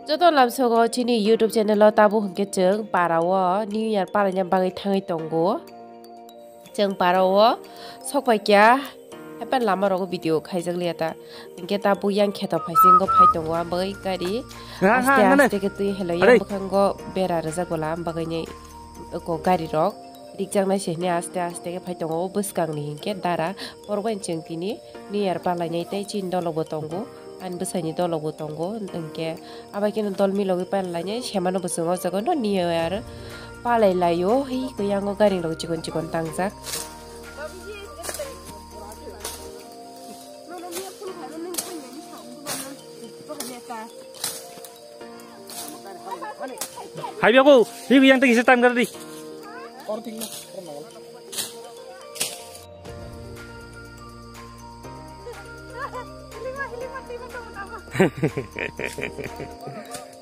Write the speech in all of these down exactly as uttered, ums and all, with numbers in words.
Joto lamsogo chini YouTube channel o tabuk hwnkhe chwng para o New Year palaina bagwi thangwi tongo. Chwng para o sok pai kya hapan lama rogo video khaijak liya ta. Hwnkhe tabuk yang kheto phaising go phai tongo, ang bagwi gari Ha, ha, aste nane. Aste khe twi helo Are. Yang bwkhango bera rwjak gola, ang bagwi ni ko gari rok. Rikjaknai se hwnwi aste aste khe phai tongo o bwskangni hinkhe dara. Borok bai chwng tini New Year palainai tei chini dolokbo tongo, ani bwsaini dolokbo tongo. Hinkhe abai kheno dol milogwi palainai semano bo chwng o jaga no New Year palai laio. Hei khe yango gari rok chikon chikon tangjak. Hai biaku, hi yang tadi setan kali.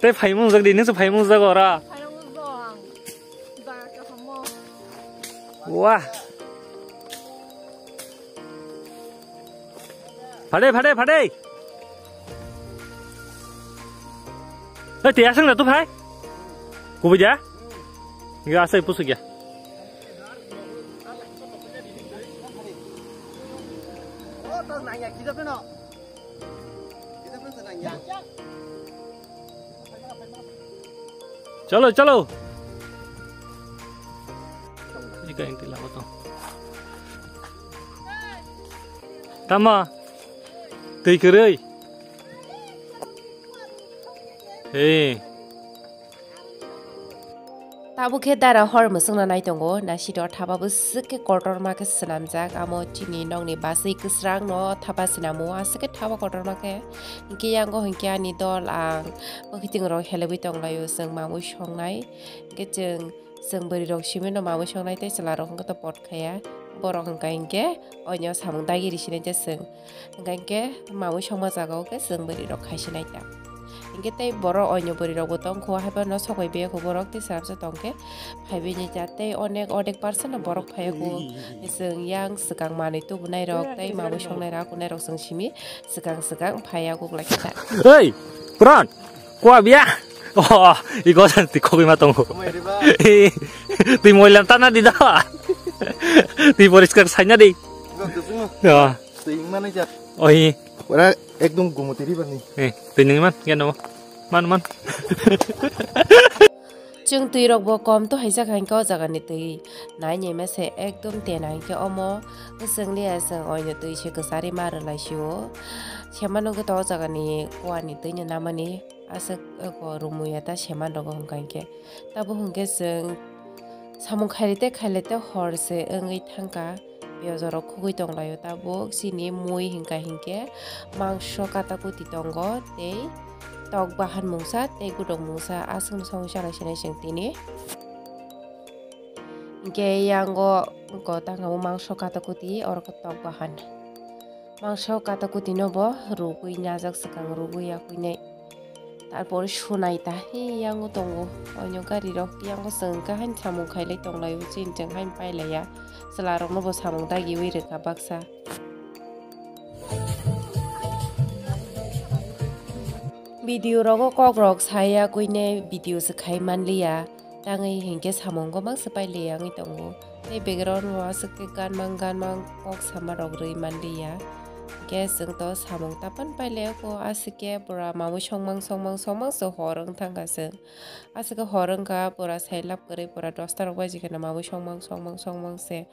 Tei phaimung jak di, nung se phaimung jak ora. Wah. Phade, phade, phade. Hei, tei aswk na tu phai? Kubui dia? Ngi asai pusu gya. Chalo, chalo. Ika inti lama to. Tama. Tei kwrwi. Hey. Tabuk khe dara hor mwswkna nai tongo, naisito thapa bwswk khe kotorma khe swnamjak, amo chini nokni baswi kwsrang no thapa swnamo, aswk khe thapa kotorma khe. Hinkhe yango hinkhe ani dol ang bwkhiting rok helebwi tonglaio, chwng mamwi songnai. Hinkhe chwng, chwng bwrwi rok simi no mamwi songnai tei chwla rok hinkhe to pot khaya. Borok hinkha hinkhe oino samung dagi risinai je chwng. Hingkha hinkhe mamwi songma jaga o khe chwng bwrwi rok khaisinai ta. Hinkhe tei borok oino bwrwi rok bo tongkho, haiphano sok bai biyakho borok tei chwrapsa tongkhe phaibaini ta tei onek odek percent no borok phaiya kho. Chwng yang swkang manwi tubunai rok tei mamwi songnai rok kunai rok chwng simi swkang swkang phaiya kok lai khe ta. Oi, Pran! Kua biya? Oh, iko san ti khogwi ma tongo. Twi moilam tana di da. Twi poriskar saina di. Oh. Twi mani jat. Oi. Ora ekdom gumutiri bani. Eh, twi nang man, gyan mo. Man, man. Chwng twi rok bo kom to haijak hinkhe o jaga ni twi nai nai ma se ekdom tena hinkhe omo chwng liya chwng oino twi se kwchari ma rwlai sio. Sema nugwi to o jaga ni kua ni twi no namani. Aswk eko rumuya ta seman rogo hwnkha hinkhe. Tabuk hwnkhe chwng samung khailai tei khailai tei hor se wngwi thangkha. Piyaj rok khugwi tonglaio tabuk. Chini mui hwnkha hinkhe mangso katakuti tongo tei tok bahan mungsa tei gudok mungsa aswkno songwi chalai sinai chwng tini. Hinkhe yango gotang abo mangso katakuti oro khe tok bahan. Mangso katakuti no bo rugwi najak swkang rugwi yakwi nai. Tarpor sunai ta hi yango tongo. Oino gari rok yango chwng khe hain samung khailai tonglaio chini chwng hain pailaiya. Chwla rokno bo samung dagiwi rwkha baksa. Video rogo kok rok saya kuine video se khai manliya. Tangwi hinkhe samung gomang se pailai wngwi tongo. Tei background o aswk khe ganmang ganmang kok sama rok rwi manliya. Hinkhe chwng to samung tapan pailai o aswk khe pura mamwi songmang songmang songmang se hor wng thangkha chwng. Aswk khe hor wngkha pura sailap kwrwi pura dosta rok baji kheno mamwi songmang songmang songmang se.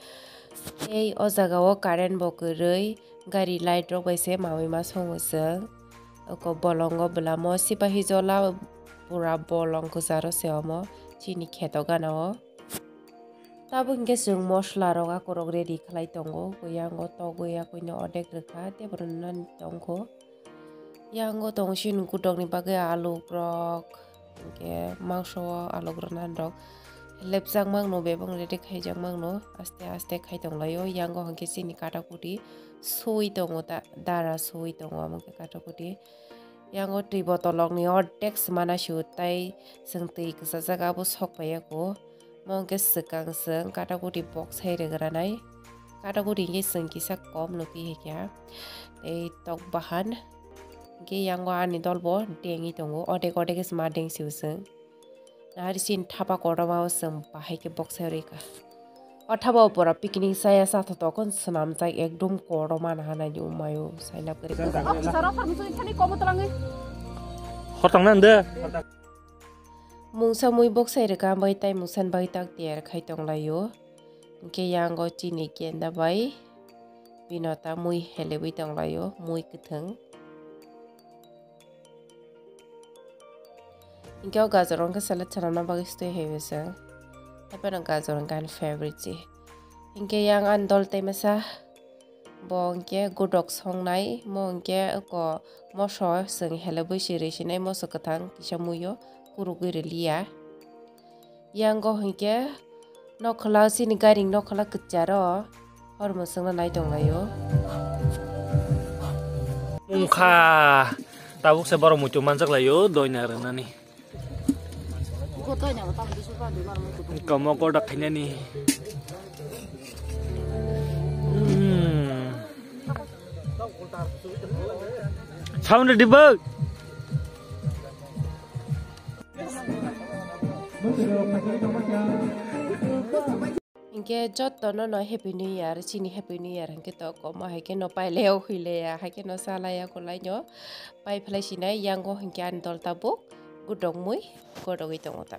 Tei o jaga o current bo kwrwi gari light rok bai se mamwi ma songo chwng. Oko bolongo bwlamo sipahi jola pura bolong kwcharo se omo chini kheto gana o. Tabuk hinkhe chwng mosola rok akorok ready khlai tongo. Yango togwi yakwino odek rwkha tei borok nani tongkho. Yango tongo chini gudokni bagwi alu rok, hinkhe mangso o alu rok nani rok lepjak mangno bebak ready khaijak mangno aste aste khai tonglaio. Yango hinkhe chini katakuti sui tongo ta, dara sui tongo omo khe katakuti. Yango twi botolrokni ordek se mana sio tei chwng twi kwchajak abo sok paiya kho. Omo hwnkhe swkang chwng katakuti boksai rwgranai. Katakuti hwnkhe chwng kisa kom nukhi hai kha. Tei tok bahan. Hinkhe yango ani dol bo dengwi tongo, odek odek se ma dengsi o chwng. Nahari sin thapa kotorma o chwng bahai khe boksai rwi kha. O thapa o pura picnic chaya cha thothok hwn swnamjak ekdom kotorma naha naidi umaio sailap kwrwi kha. Hor tong nang de. Mungsa mui boksai rwkha bai tai mungsa ni bagwi tak tiyar khai tonglaio. Hinkhe yango chini kenda bai bino ta mui helebwi tonglaio, mui kwthwng. Hinkhe o gajor hwnkhe salad sanamna bagwi stui hai bwswng. Haiphano gajor hwnkhe ani favorite se. Hinkhe yang ani dol tai masa. Bo hwnkhe godok songnai, mo hwnkhe oko moso chwng helebwi se rwi sinai moso kwthang kisa muiyo kurugwi rwliya. Yango hwnkhe nokhwla chini gari nokhwla kwcharo hor mwswkno nai tonglaio. Wngkha tabuk se borok muitu manjak laio doina rwnani. Komo koda khainani. Hmm. Sound ready, bro? Hinkhe jotono no Happy New Year, chini Happy New Year hinkhe to komo hai khe no pailaya huilaya, hai khe no salaya kulaino pai phlai sinai yango hinkhe ani dol tabuk godok mui godogwi tongo ta.